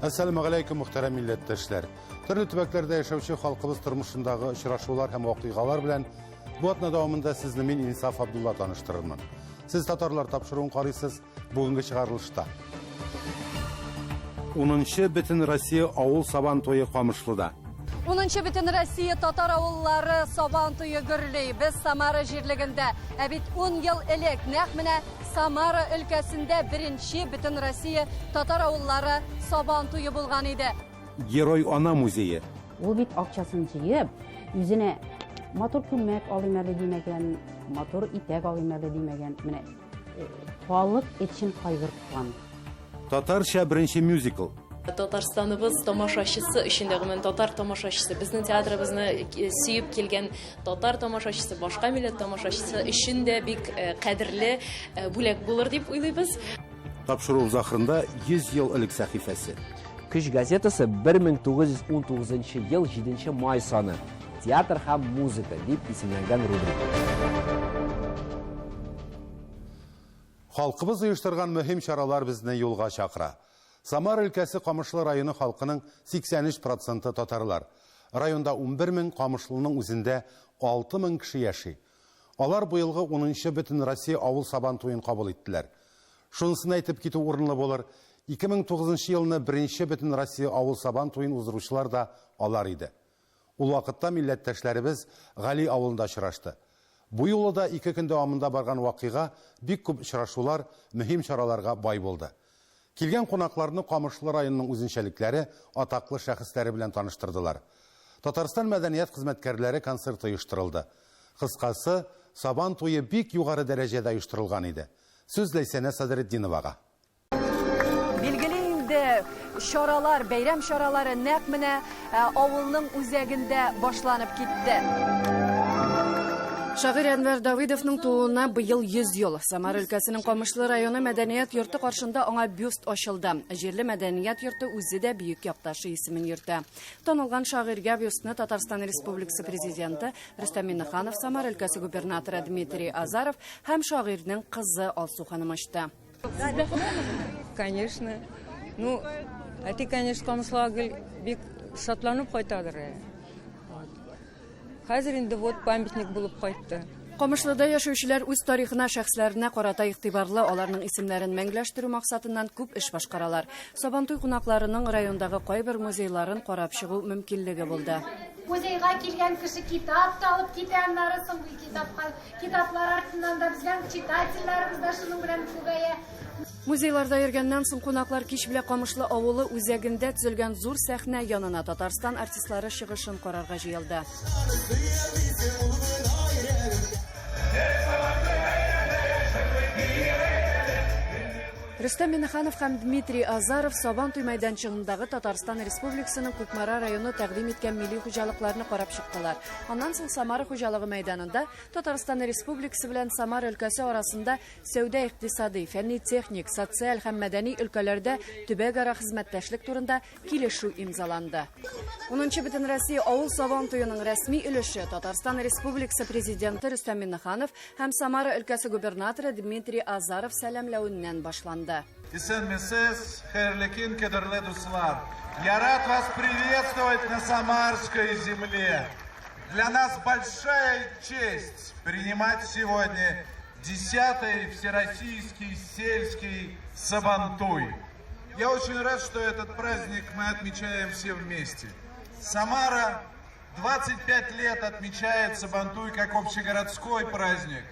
Әссәламәгаләйкүм, мөхтәрәм милләттәшләр. Төрле төбәкләрдә яшәүче халкыбыз тормышындагы очрашулар һәм вакыйгалар белән бу атна дәвамында сезне мин Инсаф Абдулла таныштырырмын. Сез татарлар тапшыруын карыйсыз бүгенге чыгарылышта. 10нчы бөтен Россия авыл сабан туе Камышлыда. 10нчы бөтен Россия татар авыллары сабан туе гөрли. Без Самара җирлегендә. Ә бит 10 ел элек нәкъ менә Самара өлкәсендә беренче бөтен Россия татар авыллары сабан туе булган иде. Герой ана музее. Ул бит акчасын җыеп, үзенә матур күлмәк алыйм әле димәгән, матур итәк алыйм әле димәгән. Менә халык өчен кайгырткан. Татарча беренче мюзикл. Татарстаныбыз тамашачысы өчен дә, гомумән татар тамашачысы, безнең театрыбызны сөеп килгән татар тамашачысы, башка милләт тамашачысы өчен дә бик кадерле бүләк булыр дип уйлыйбыз. Тапшыруыбыз ахырында 100 ел элек сәхифәсе. Көч газетасы 1919 ел 7 май саны. Театр һәм музыка дип исемләнгән рубрика. Халкыбыз оештырган мөһим чаралар безне юлга чакыра. Самара өлкәсе Камышлы районы халкының 83 проценты татарлар. Районда 11 мең, Камышлының үзендә 6 мең кеше яши. Алар быелгы 10нчы бөтен Россия авыл сабан туен кабул иттеләр. Шунысын әйтеп китү урынлы булыр, 2009 елны беренче бөтен Россия авыл сабан туен уздыручылар да алар иде. Ул вакытта милләттәшләребез Гали авылында очрашты. Бу юлы да ике көн дәвамында барган вакыйга бик күп очрашулар, мөһим чараларга бай булды. Килгән кунакларны Камышлы районының үзенчәлекләре, атаклы шәхесләре белән таныштырдылар. Татарстан мәдәният хезмәткәрләре концерты оештырылды. Кыскасы, Сабан туе бик югары дәрәҗәдә оештырылган иде. Сүз Ләйсәнә Садретдиновага. Билгеле инде, чаралар, бәйрәм чаралары нәкъ менә авылның үзәгендә башланып китте. Шагыйрь Әнвәр Давыдовның тууына быел 100 ел. Самара өлкәсенең Камышлы районы мәдәният йорты каршында аңа бюст ачылды. Җирле мәдәният йорты үзе дә бөек якташы исемен йөртә. Танылган шагыйрьгә бюстны Татарстан Республикасы Президенты Рөстәм Миңнеханов, Самара өлкәсе губернаторы Дмитрий Азаров һәм шагыйрьнең кызы Алсу ханым ачты. Конечно. Ну, әти, конечно, Камышлыга гел бик шатланып кайтадыр. Хәзер инде вот памятник булып кайтты. Камышлыда яшәүчеләр үз тарихына, шәхесләренә карата игътибарлы, аларның исемнәрен мәңгеләштерү максатыннан күп эш башкаралар. Сабантуй кунакларының райондагы кайбер музейларын карап чыгу мөмкинлеге булды. Музейга килгән кеше китап та алып китә, аннары соң китапка Китаплар артыннан да безнең читательләребез дә шуның белән күбәя. Музейларда йөргәннән соң кунаклар кич белән Камышлы авылы үзәгендә төзелгән зур сәхнә янына Татарстан артистлары чыгышын карарга җыелды. Рөстәм Миннеханов һәм Дмитрий Азаров Сабан туй мәйданчыгындагы Татарстан Республикасының Кукмара районы тәкъдим иткән милли хуҗалыкларны карап чыктылар. Аннан соң Самара хуҗалыгы мәйданында Татарстан Республикасы белән Самара өлкәсе арасында сәүдә-икътисадый, фәнни-техник, социаль һәм мәдәни өлкәләрдә төбәкара хезмәттәшлек турында килешү имзаланды. 10нчы Бөтенроссия авыл Сабан туеның рәсми өлеше Татарстан Республикасы Президенты Рөстәм Миннеханов һәм Самара өлкәсе губернаторы Дмитрий Азаров сәламләвеннән башланды. Исәнмесез, хәерле көн, кадерле дуслар! Я рад вас приветствовать на Самарской земле. Для нас большая честь принимать сегодня 10-й Всероссийский сельский Сабантуй. Я очень рад, что этот праздник мы отмечаем все вместе. Самара 25 лет отмечает Сабантуй как общегородской праздник.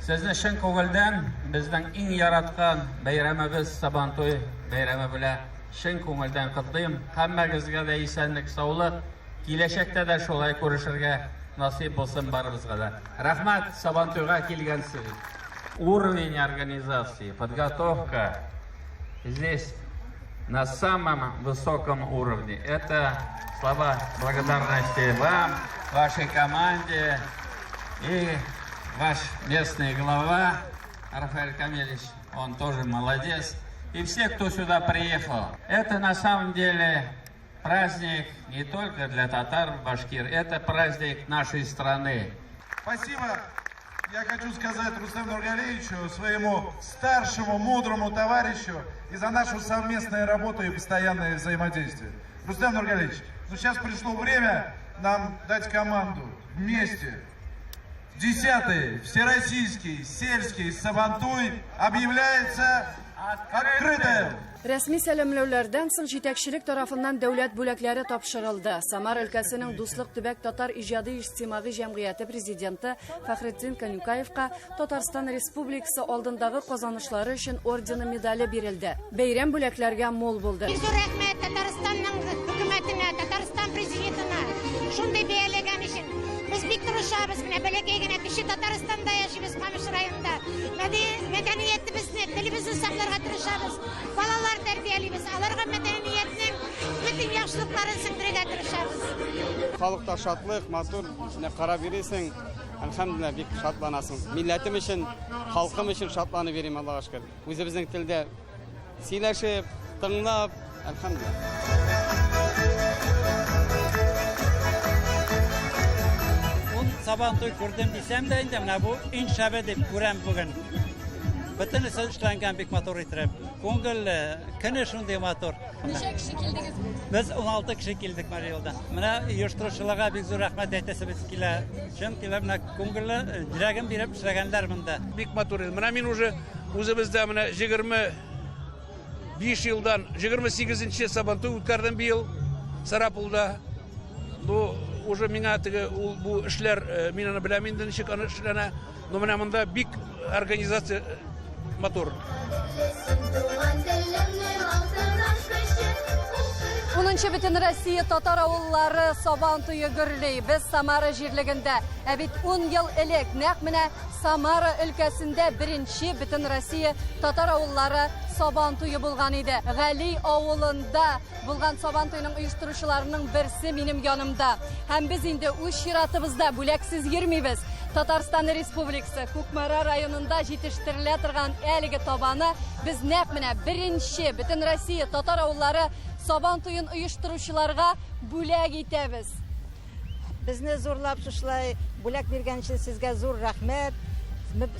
Сезне чын күңелдән безнең иң яраткан бәйрәмебез Сабантуй бәйрәме белән чын күңелдән котлыйм. Һәммәгезгә дә исәнлек, саулык, киләчәктә дә шулай күрешергә насыйп булсын барыбызга да. Рәхмәт Сабантуйга килгәнсез. Уровень организации, подготовка здесь на самом высоком уровне. Это слова благодарности вам, вашей команде и ваш местный глава Рафаэль Камилевич, он тоже молодец. И все, кто сюда приехал. Это на самом деле праздник не только для татар, башкир, это праздник нашей страны. Спасибо. Я хочу сказать Рустему Нургалиевичу, своему старшему мудрому товарищу, и за нашу совместную работу и постоянное взаимодействие. Рустем Нургалиевич, ну сейчас пришло время нам дать команду вместе. 10-й Всероссийский сельский Сабантуй объявляется открытым. Рәсми сәламләүләрдән соң җитәкчелек тарафыннан дәүләт бүләкләре тапшырылды. Самар өлкәсенең Дуслык төбәк татар иҗади иҗтимагый җәмгыяте президенты Фәхретдин Канюкаевка Татарстан Республикасы алдындагы казанышлары өчен ордены медале бирелде. Бәйрәм бүләкләргә мул булды. Бик зур рәхмәт Татарстанның хөкүмәтенә, Татарстан президентына шундый бәяләгән өчен. Без бик тырышабыз, менә бәләкәй генә кече Татарстанда яшибез, Камыш районында. Мәдәниятебезне, телебезне сакларга тырышабыз. Балалар тәрбиялибез, аларга мәдәниятнең бөтен яхшылыкларын сеңдерергә тырышабыз. Халыкта шатлык, матур, менә карап йөрисең, әлхәмдүлилләһ, бик шатланасың. Милләтем өчен, халкым өчен шатланып йөрим, Аллага шөкер. Үзебезнең телдә сөйләшеп, тыңлап, әлхәмдүлилләһ. Ун Сабантуй күрдем дисәм дә инде, менә бу иң шәбе дип күрәм бүген. Бөтенесе эшләнгән бик матур итеп. Күңелле, көне шундый матур. Ничә кеше килдегез? Без 16 кеше килдек Мари Элдан. Менә оештыручыларга бик зур рәхмәт әйтәсебез килә. Чөнки менә күңелле, йөрәген биреп эшләгәннәр монда. Бик матур иде. Менә мин уже үзебездә менә 25 елдан 28нче Сабантуй үткәрдем быел Сарапулда. Ну, уже миңа теге ул бу эшләр, мин аны беләм инде ничек аны эшләнә. Но менә монда бик организация матур. Унынчы бөтен Россия татар авыллары Сабан туе гөрли. Без Самара җирлегендә. Ә бит 10 ел элек нәкъ менә Самара өлкәсендә беренче бөтен Россия татар авыллары Сабан туе булган иде. Гали авылында булган Сабан туеның оештыручыларының берсе минем янымда. Һәм без инде үз чиратыбызда бүләксез йөрмибез. Татарстан Республикасы Кукмара районында җитештерелә торган әлеге табаны без нәкъ менә беренче бөтен Россия татар авыллары Сабан туен оештыручыларга бүләк итәбез. Безне зурлап шушылай бүләк биргән өчен сезгә зур рәхмәт.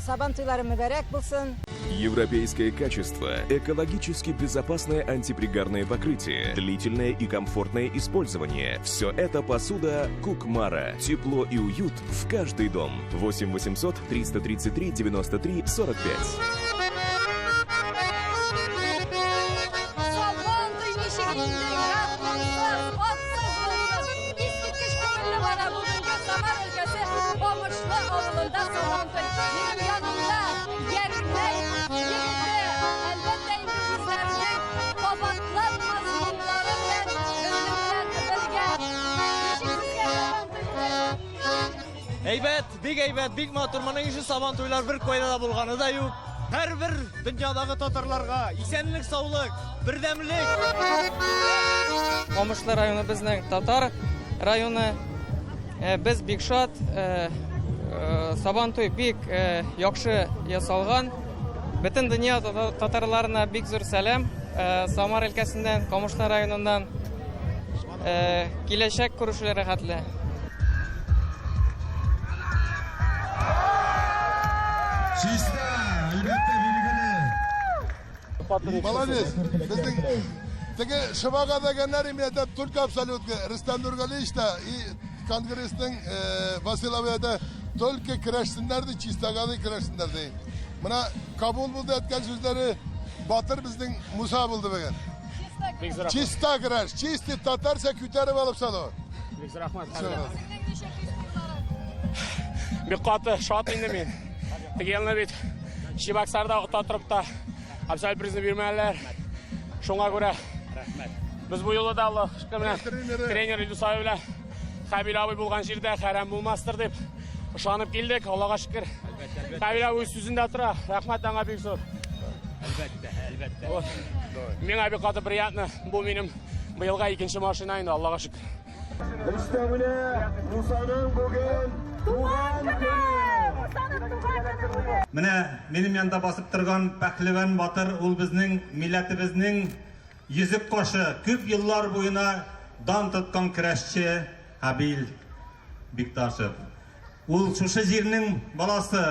Сабан туйлары мөбарәк булсын. Европейское качество, экологически безопасное антипригарное покрытие, длительное и комфортное использование. Все это посуда Кукмара. Тепло и уют в каждый дом. 8 800 333 93 45. Сабан туй ничек инде гармунсыз, атсыз булсын. Искиткеч күңелле бара бүгенге Самар өлкәсе Камышлы авылында Сабан туй. Минем янымда Ярмәк егете, әлбәттә инде үзләренең кабатланмас моңнары белән безнең белән бергә. Ничек сезгә Сабан туй бүген? Әйбәт, бик әйбәт, бик матур. Моның ише Сабан туйлар бер кайда да булганы да юк. Һәрбер дөньядагы татарларга исәнлек, саулык, бердәмлек. Камышлы районы безнең татар районы. Без бик шат. Сабан туй бик яхшы ясалган. Бөтен дөнья татарларына бик зур сәлам. Самар өлкәсеннән, Камышлы районыннан. Киләчәк күрешүләр рәхәтле. Чиста, әлбәттә, билгеле. Молодец. Безнең теге шыбага дигәннәр именно только абсолютно Рөстәм Нургалиевич та и конгрессның Васил абый да только көрәшсеннәр ди, чистага ди көрәшсеннәр ди. Менә кабул булды әйткән сүзләре батыр безнең Муса булды бүген. Чиста көрәш, чистый татарча күтәреп алып салу. Бик зур рәхмәт. Бик каты шат инде мин. Теге елны бит Чебоксарда ота торып та абсолют призны бирмәделәр. Шуңа күрә без бу юлы да Аллаһ шөкер менә тренер Илдус абый белән Хәбил абый булган җирдә хәрам булмастыр дип ышанып килдек, Аллага шөкер. Хәбил абый үз сүзендә тора. Рәхмәт аңа бик зур. Әлбәттә, әлбәттә. Миңа бик каты приятно. Бу минем быелга икенче машина инде, Аллага шөкер. Өстәвенә Мусаның бүген туган көне! Менә минем янда басып торган пәһлевән батыр ул безнең милләтебезнең йөзек кашы, күп еллар буена дан тоткан көрәшче Хәбил Бикташев. Ул шушы җирнең баласы.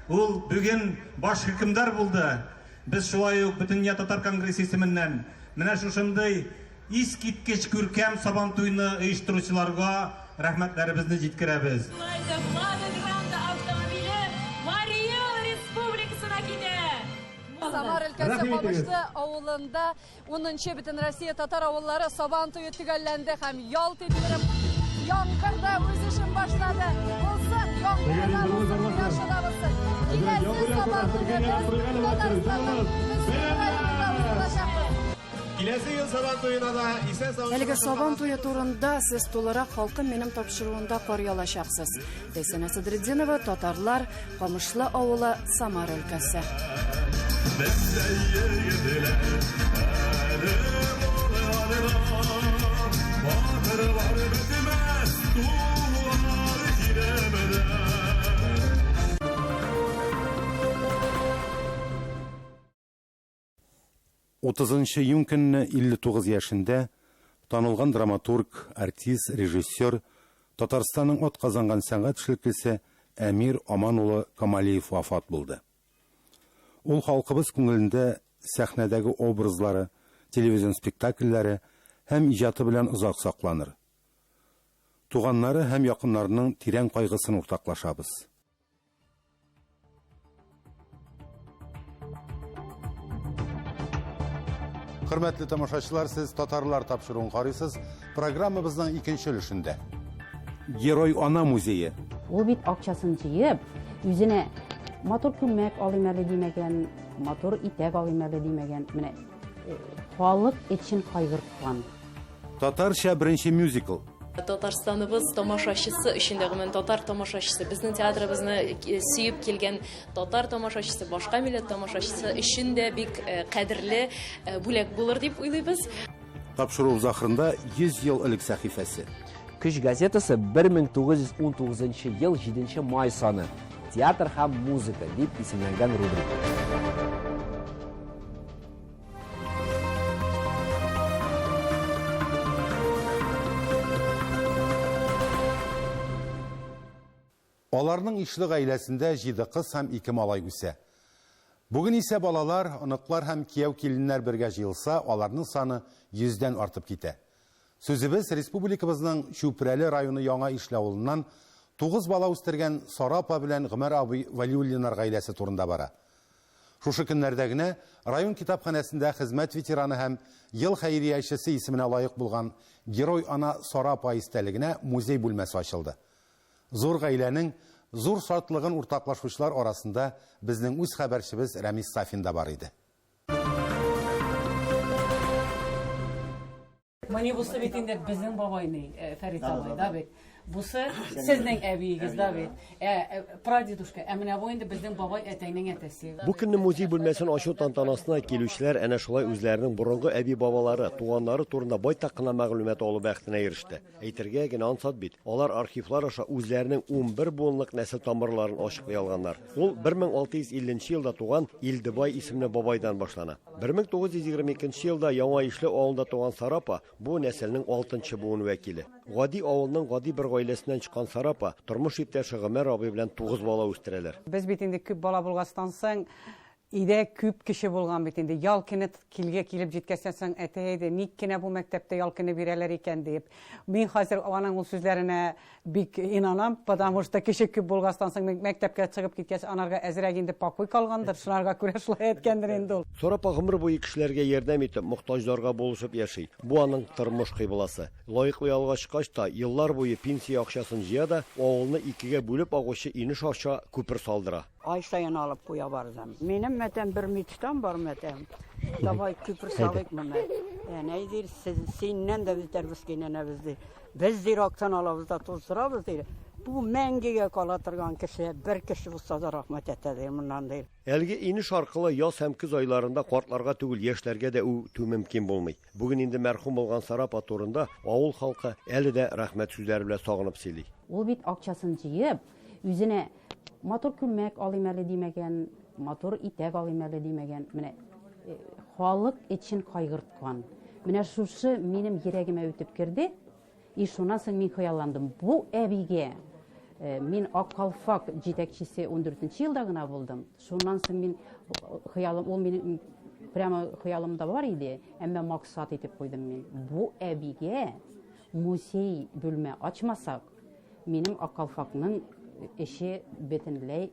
Ул бүген баш хөкемдар булды. Без шулай ук Бөтендөнья татар конгрессы исеменнән менә шушындый искиткеч күркәм Сабантуйны оештыручыларга рәхмәтләребезне җиткерәбез. Шулай итеп, Лада Гранта автомобиле Марий Эл Республикасына китә! Самар өлкәсе Камышлы авылында 10нчы Бөтенроссия татар авыллары Сабан туе төгәлләнде һәм ялт иттереп яңгыр да үз эшен башлады. Булсын, яңгыры да булсын, кояшы да булсын. Киләсе Сабан туйны без Татарстанның Мөслим районында уздырачакбыз. Киләсе ел Сабан туена да исән-сау Әлеге Сабан туе турында сез тулырак Халкым минем тапшыруында карый алачаксыз. Ләйсәнә Садретдинова, Татарлар, Камышлы авылы, Самара өлкәсе. Утызынчы июнь көнне 59 яшендә танылган драматург, артист, режиссер, Татарстанның атказанган сәнгать эшлеклесе Әмир Аман улы Камалиев вафат булды. Ул халкыбыз күңелендә сәхнәдәге образлары, телевизион спектакльләре һәм иҗаты белән озак сакланыр. Туганнары һәм якыннарының тирән кайгысын уртаклашабыз. Хөрмәтле тамашачылар, сез Татарлар тапшыруын карыйсыз. Программабызның икенче өлешендә. Герой ана музее. Ул бит акчасын җыеп, үзенә матур күлмәк алыйм әле димәгән, матур итәк алыйм әле димәгән. Менә э, халык өчен кайгырткан. Татарча беренче мюзикл. Татарстаныбыз тамашачысы өчен дә, гомумән, татар тамашачысы, безнең театрыбызны сөеп килгән татар тамашачысы, башка милләт тамашачысы өчен дә бик э, кадерле э, бүләк булыр дип уйлыйбыз. Тапшыруыбыз ахырында 100 ел элек сәхифәсе. Көч газетасы 1919 ел 7 май саны. Театр һәм музыка дип исемләнгән рубрика. Аларның ишле гаиләсендә җиде кыз һәм ике малай үсә. Бүген исә балалар, оныклар һәм кияү-киленнәр бергә җыелса, аларның саны йөздән артып китә. Сүзебез республикабызның Чүпрәле районы Яңа Ишле авылыннан тугыз бала үстергән Сара апа белән Гомәр абый Вәлиуллиннар гаиләсе турында бара. Шушы көннәрдә генә район китапханәсендә хезмәт ветераны һәм Ел хәйриячесе исеменә лаек булган Герой-ана Сара апа истәлегенә музей бүлмәсе ачылды. Зур гаиләнең зур шатлыгын уртаклашучылар арасында безнең үз хәбәрчебез Рәмис Сафин да бар иде. Менә бусы бит инде безнең бабай ни, э, Фәрит абый, да бит. Бусы сезнең әбиегез, да бит. Ә, э, прадедушка, ә менә бу инде безнең бабай әтәйнең әтәсе. Бу көнне музей бүлмәсен ачу тантанасына килүчеләр әнә шулай үзләренең борынгы әби-бабалары, туганнары турында байтак кына мәгълүмат алу бәхетенә иреште. Әйтергә генә ансат бит, алар архивлар аша үзләренең 11 буынлык нәсел тамырларын ачыклый алганнар. Ул 1650 нче елда туган Илдебай исемле бабайдан башлана. 1922 елда Яңа Ишле авылында туган Сара апа бу нәселнең алтынчы буын вәкиле. Гади авылның гади бер гаиләсеннән чыккан Сара апа тормыш иптәше Гомәр абый белән тугыз бала үстерәләр. Без бит инде күп бала булгачтан соң, өйдә күп кеше булган бит инде. Ял көне килгә килеп җиткәчтән соң, әти әйде, ник кенә бу мәктәптә ял көне бирәләр икән диеп. Мин хәзер аның ул сүзләренә Бик инанам, потому что кеше күп булгастан соң мәктәпкә чыгып киткәч, анарга әзрәк инде покой калгандыр, шунарга күрә шулай әйткәндер инде ул. Сара апа гомер буе кешеләргә ярдәм итеп, мохтаҗларга булышып яши. Бу аның тормыш кыйбласы. Лаеклы ялга чыккач та, еллар буе пенсия акчасын җыя да, авылны икегә бүлеп агучы инеш аша күпер салдыра. Ай саен алып куя бардым. Минем, мәтәм, бер мечтам бар, мәтәм. Давай күпер салыйк моны. Әнәй, ди, сез, синнән дә битәр без кинәнәбез, ди. Без ди рактан алабыз да туздырабыз, ди. Бу мәңгегә кала торган кеше, бер кеше булса да рәхмәт әйтә, ди, моннан, ди. Әлеге инеш аркылы яз һәм көз айларында картларга түгел, яшьләргә дә үтү мөмкин булмый. Бүген инде мәрхүм булган Сара апа турында авыл халкы әле дә рәхмәт сүзләре белән сагынып сөйли. Ул бит акчасын җыеп, үзенә матур күлмәк алыйм әле димәгән, матур итәк алыйм әле димәгән. Менә э, халык өчен кайгырткан. Менә шушы минем йөрәгемә үтеп керде. И шуннан соң мин хыялландым. Бу әбигә Мин Ак калфак җитәкчесе 14 елда гына булдым. Шуннан соң мин хыялым, ул минем прямо хыялымда бар иде, әмма максат итеп куйдым мин. Бу әбигә музей бүлмә ачмасак, минем Ак калфакның эше бөтенләй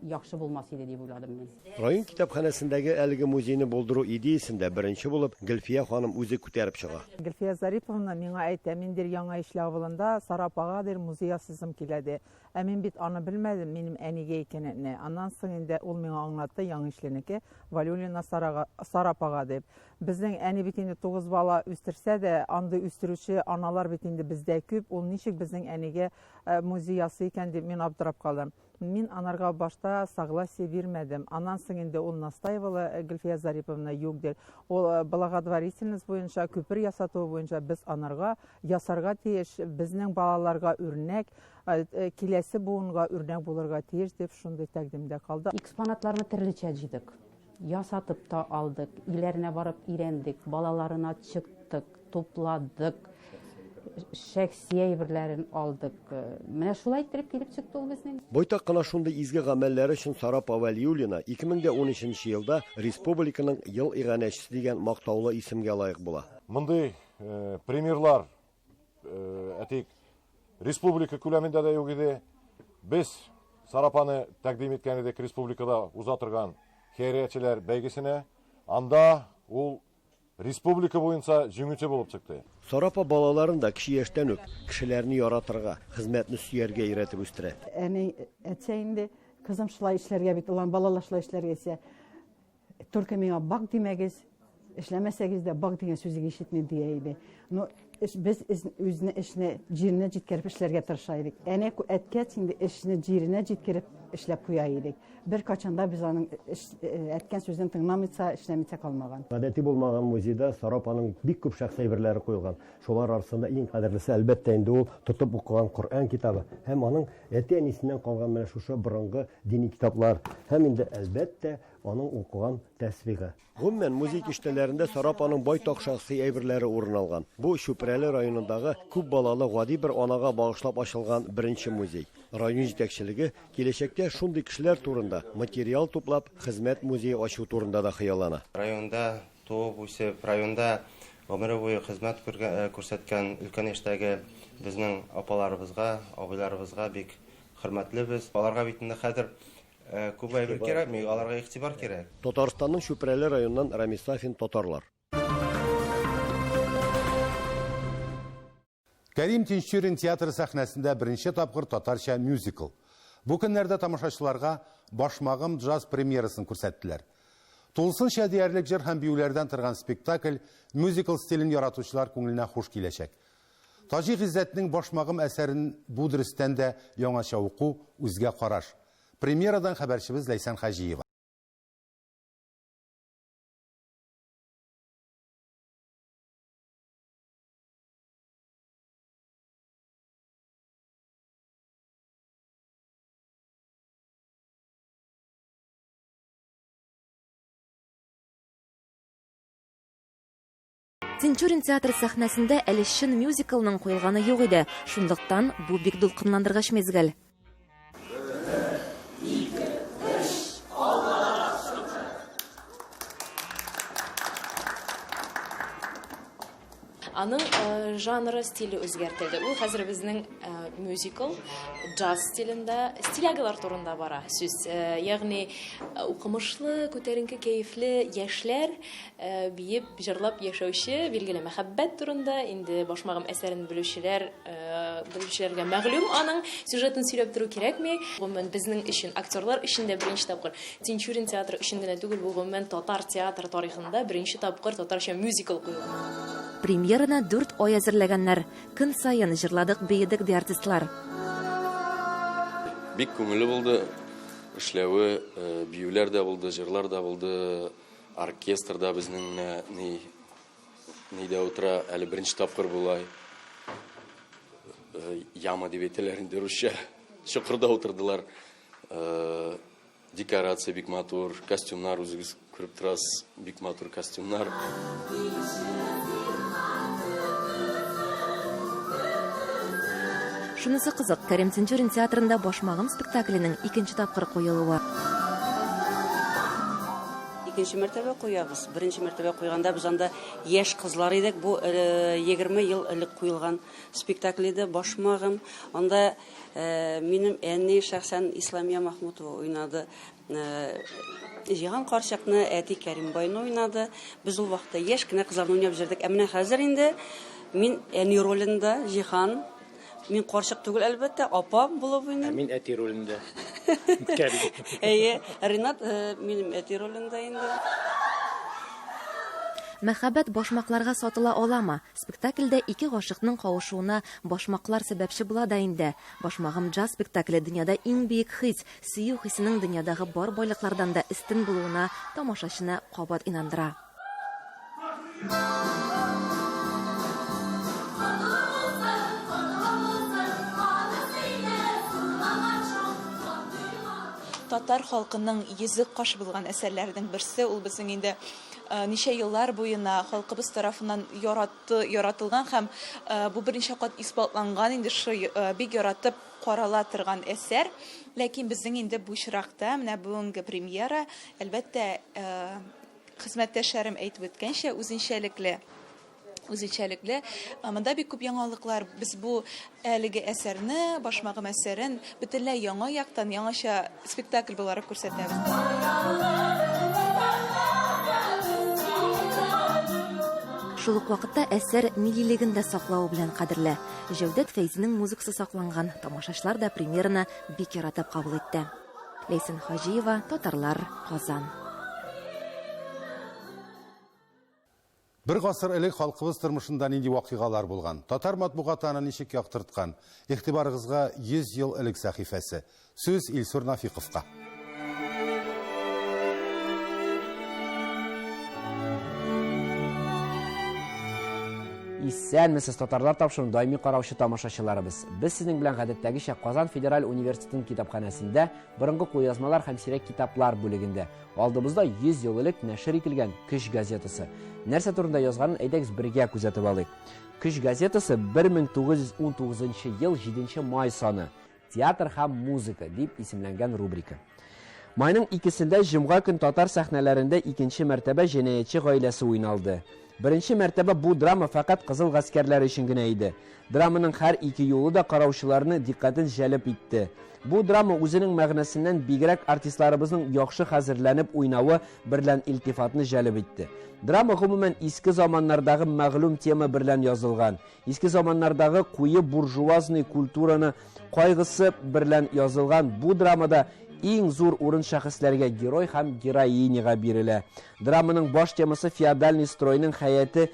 яхшы булмас иде дип уйладым мин. Район китапханәсендәге әлеге музейны булдыру идеясен дә беренче булып Гөлфия ханым үзе күтәреп чыга. Гөлфия Зариповна миңа әйтә, мин, дир, Яңа Ишле авылында Сара апага, дир, музей ясыйсым килә, ди. Ә мин бит аны белмәдем, минем әнигә икәнен. Аннан соң инде ул миңа аңлатты, Яңа Ишленеке, Валиуллина Сарага, Сара апага, дип. Безнең әни бит инде тугыз бала үстерсә дә, андый үстерүче аналар бит инде бездә күп, ул ничек безнең әнигә музей ясый икән дип мин аптырап калдым. Мин анарга башта согласие бирмәдем. Аннан соң инде ул настаивала Гөлфия Зариповна, юк ди. Ул благотворительность буенча, күпер ясату буенча без анарга ясарга тиеш, безнең балаларга үрнәк, киләсе буынга үрнәк булырга тиеш дип шундый тәкъдимдә калды. Экспонатларны төрлечә җыйдык. Ясатып та алдык, өйләренә барып өйрәндек, балаларына чыктык, тупладык, шәхси әйберләрен алдык. Менә шулай иттереп килеп чыкты ул безнең. Байтак кына шундый изге гамәлләре өчен Сара апа Вәлиуллина 2013 нче елда республиканың Ел иганәчесе дигән мактаулы исемгә лаек була. Мондый примерлар әйтик, республика күләмендә дә юк иде. Без Сарапаны тәкъдим иткән идек республикада уза торган хәйриячеләр бәйгесенә. Анда ул республика буенча җиңүче булып чыкты. Сарапа балаларын да кече яшьтән үк кешеләрне яратырга, хезмәтне сөяргә өйрәтеп үстерә. Әни әйтсә инде, кызым шулай эшләргә бит, улан балалар шулай эшләргә дисә, Только миңа бак димәгез, эшләмәсәгез дә бак дигән сүзегез ишетмим дия иде. Но эш, без үзне эшне җиренә җиткереп эшләргә тырыша идек. Әнә әткәч инде эшне җиренә җиткереп эшләп куя идек. Бер качанда без аның эш, э, әткән сүзен тыңламыйча, эшләмичә калмаган. Гадәти булмаган музейда Сара апаның бик күп шәхси әйберләре куелган. Шулар арасында иң кадерлесе, әлбәттә инде, ул тотып укыган Коръән китабы һәм аның әти-әнисеннән калган менә шушы борынгы дини китаплар һәм инде, әлбәттә, Аның укыган тәсбихы. Гомумән, музей киштәләрендә Сара апаның байтак шәхси әйберләре урын алган. Бу, Чүпрәле районындагы күп балалы гади бер анага багышлап ачылган беренче музей. Район җитәкчелеге киләчәктә шундый кешеләр турында материал туплап, хезмәт музее ачу турында да хыяллана. Районда туып үсеп, районда гомере буе хезмәт күрсәткән өлкән яшьтәге безнең апаларыбызга, абыйларыбызга бик хөрмәтлебез. Аларга бит инде хәзер Күп әйбер кирәкми, аларга игътибар кирәк. Татарстанның Чүпрәле районыннан Рамис Сафин, Татарлар. Кәрим Тинчурин театры сәхнәсендә беренче тапкыр татарча мюзикл. Бу көннәрдә тамашачыларга Башмагым джаз премьерасын күрсәттеләр. Тулысынча диярлек җыр һәм биюләрдән торган спектакль мюзикл стилен яратучылар күңеленә хуш киләчәк. Таҗи Гыйззәтнең Башмагым әсәрен бу дөрестән дә яңача уку, үзгә караш. Премьерадан хәбәрчебез Ләйсән Хаҗиева. Тинчурин театры сәхнәсендә әле чын мюзиклның куелганы юк иде. Шунлыктан бу бик дулкынландыргыч мизгел. Аның э, жанры, стиле үзгәртелде. Ул хәзер безнең э, мюзикл, джаз стилендә, стилягалар турында бара сүз. Э, ягъни укымышлы, күтәренке кәефле яшьләр Биеп, җырлап яшәүче, билгеле, мәхәббәт турында, инде Башмагым әсәрен белүчеләр, белүчеләргә мәгълүм аның сюжетын сөйләп тору кирәкми. Гомумән, безнең өчен, актерлар өчен дә беренче тапкыр, Тинчурин театры өчен генә түгел, бу гомумән татар театры тарихында беренче тапкыр татарча мюзикл куелды. Премьераны дүрт ай әзерләгәннәр. Көн саен җырладык, биедек, ди артистлар. Бик күңелле булды эшләве, биюләр дә булды, җырлар да булды. Оркестр да безнең менә ни нидә утыра, әле беренче тапкыр болай. Э, яма дип әйтәләр инде русча. Чокырда утырдылар. Э, декорация бик матур, костюмнар үзегез күреп торасыз, бик матур костюмнар. Шунысы кызык, Кәрим Тинчурин театрында Башмагым спектакленең икенче тапкыр куелуы. Икенче мәртәбә куябыз. Беренче мәртәбә куйганда без анда яшь кызлар идек. Бу 20 ел элек куелган спектакль иде Башмагым. Анда минем әни шәхсән Исламия Махмутова уйнады. Җиһан карчыкны, әти Кәримбайны уйнады. Без ул вакытта яшь кенә кызларны уйнап йөрдек. Ә менә хәзер инде мин әни ролендә, Җиһан. Мин карчык түгел, әлбәттә, апа булып уйныйм. Ә мин әти ролендә. Кәрим. Әйе, Ринат минем әти ролендә инде. Мәхәббәт башмакларга сатыла аламы? Спектакльдә ике гашыйкның кавышуына башмаклар сәбәпче була да инде. Башмагым джаз спектакле дөньяда иң бөек хис, Сөю хисенең дөньядагы бар байлыклардан да өстен булуына тамашачыны кабат инандыра. Татар халкының йөзек кашы булган әсәрләрнең берсе ул безнең инде ничә еллар буена халкыбыз тарафыннан яратты, яратылган һәм бу берничә кат исбатланган инде шушы бик яратып карала торган әсәр. Ләкин безнең инде бу очракта, менә бүгенге премьера, әлбәттә, хезмәттәшләрем әйтеп үткәнчә, үзенчәлекле. Үзенчәлекле. Монда бик күп яңалыклар. Без бу әлеге әсәрне, Башмагым әсәрен бөтенләй яңа яктан, яңача спектакль буларак күрсәтәбез. Шул ук вакытта әсәр миллилеген дә саклавы белән кадерле. Җәүдәт Фәйзинең музыкасы сакланган, тамашачылар да премьераны бик яратып кабул итте. Ләйсән Хаҗиева, Татарлар, Казан. Бер гасыр элек халкыбыз тормышында нинди вакыйгалар булган? Татар матбугаты аны ничек яктырткан? Игътибарыгызга 100 ел элек сәхифәсе. Сүз Илсур Нафиковка. Исәнмесез, татарлар тапшыруын даими караучы тамашачыларыбыз. Без сезнең белән гадәттәгечә Казан федераль университетының китапханәсендә борынгы кулъязмалар һәм сирәк китаплар бүлегендә. Алдыбызда 100 ел элек нәшер ителгән Көч газетасы. Нәрсә турында язганын әйдәгез бергә күзәтеп алыйк. Көч газетасы 1919 ел 7 май саны. Театр һәм музыка дип исемләнгән рубрика. Майның икесендә җомга көн татар сәхнәләрендә икенче мәртәбә Җинаятьче гаиләсе уйналды. Беренче мәртәбә бу драма фәкать кызыл гаскәрләр өчен генә иде. Драманың һәр ике юлы да караучыларны дикъкатен җәлеп итте. Бу драма үзенең мәгънәсеннән бигрәк артистларыбызның яхшы хәзерләнеп уйнавы берлән илтифатны җәлеп итте. Драма гомумән иске заманнардагы мәгълүм тема берлән язылган. Иске заманнардагы куе буржуазный культураны кайгысы берлән язылган бу драмада иң зур урын шәхесләргә, герой һәм героиняга бирелә. Драманың баш темасы феодальный стройның хәяте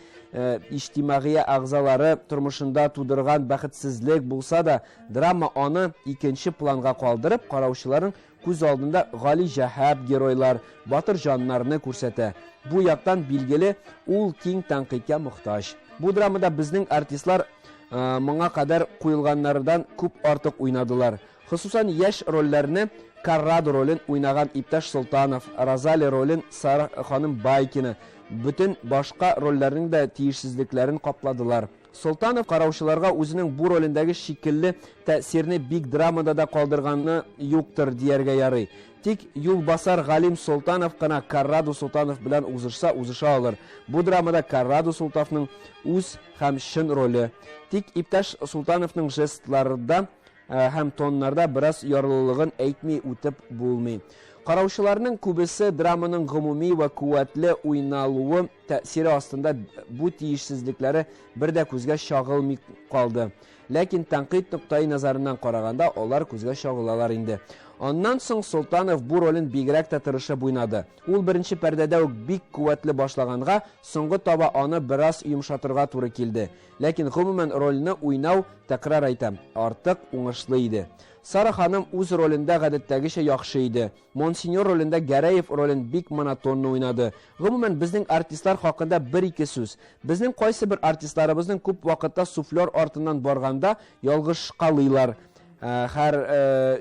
иҗтимагия әгъзалары тормышында тудырган бәхетсезлек булса да, драма аны икенче планга калдырып, караучыларның Күз алдында галиҗәһаб геройлар, батыр җаннарны күрсәтә. Бу яктан, билгеле, ул киң тәнкыйтькә мохтаҗ. Бу драмада безнең артистлар моңа кадәр куелганнардан күп артык уйнадылар. Хосусан яшь рольләрне Коррадо ролен уйнаган иптәш Солтанов, Розали ролен Сара ханым Байкина, бөтен башка рольләрнең дә тиешсезлекләрен капладылар. Солтанов караучыларга үзенең бу ролендәге шикелле тәэсирне бик драмада да калдырганы юктыр дияргә ярый. Тик юлбасар Галим Солтанов кына Коррадо Солтанов белән узышса узыша алыр. Бу драмада Коррадо Солтавның үз һәм чын роле. Тик иптәш Солтановның жестларда һәм тоннарда бераз ярлылыгын әйтми үтеп булмый. Караучыларның күбесе драманың гомуми вә куәтле уйналуы тәэсире астында бу тиешсезлекләре бер дә күзгә чагылмый калды. Ләкин тәнкыйть ноктаи назарыннан караганда алар күзгә чагылалар инде. Аннан соң Солтанов бу ролен бигрәк тә тырышып уйнады. Ул беренче пәрдәдә үк бик куәтле башлаганга, соңгы таба аны бераз йомшатырга туры килде. Ләкин гомумән рольне уйнау, тәкрар әйтәм, артык уңышлы иде. Сара ханым үз ролендә гадәттәгечә яхшы иде. Монсеньор ролендә Гәрәев ролен бик монотонно уйнады. Гомумән, безнең артистлар хакында бер-ике сүз. Безнең кайсыбер артистларыбызның күп вакытта суфлер артыннан барганда ялгышкалыйлар. Һәр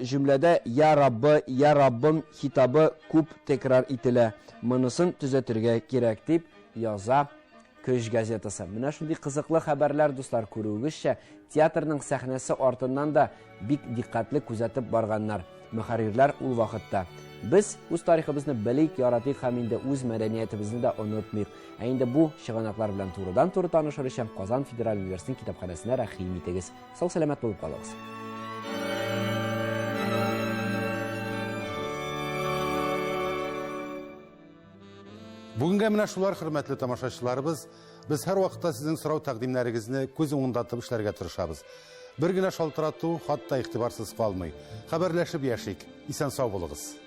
җөмләдә Я Раббы, Я Раббым хитабы күп тәкрар ителә. Монысын төзәтергә кирәк, дип яза. Көч газетасы. Менә шундый кызыклы хәбәрләр, дуслар, күрүегезчә, театрның сәхнәсе артыннан да бик дикъкатьле күзәтеп барганнар мөхәррирләр ул вакытта. Без үз тарихыбызны белик, яратыйк һәм инде үз мәдәниятебезне дә онытмыйк. Ә инде бу чыганаклар белән турыдан-туры танышыр өчен Казан федераль университетының китапханәсенә рәхим итегез. Сау-сәламәт булып калыгыз. Бүгенгә менә шулар, хөрмәтле тамашачыларыбыз. Без һәрвакытта сезнең сорау тәкъдимнәрегезне күз уңында тотып эшләргә тырышабыз. Бер генә шалтырату, хат та игътибарсыз калмый. Хәбәрләшеп яшик. Исән-сау булыгыз.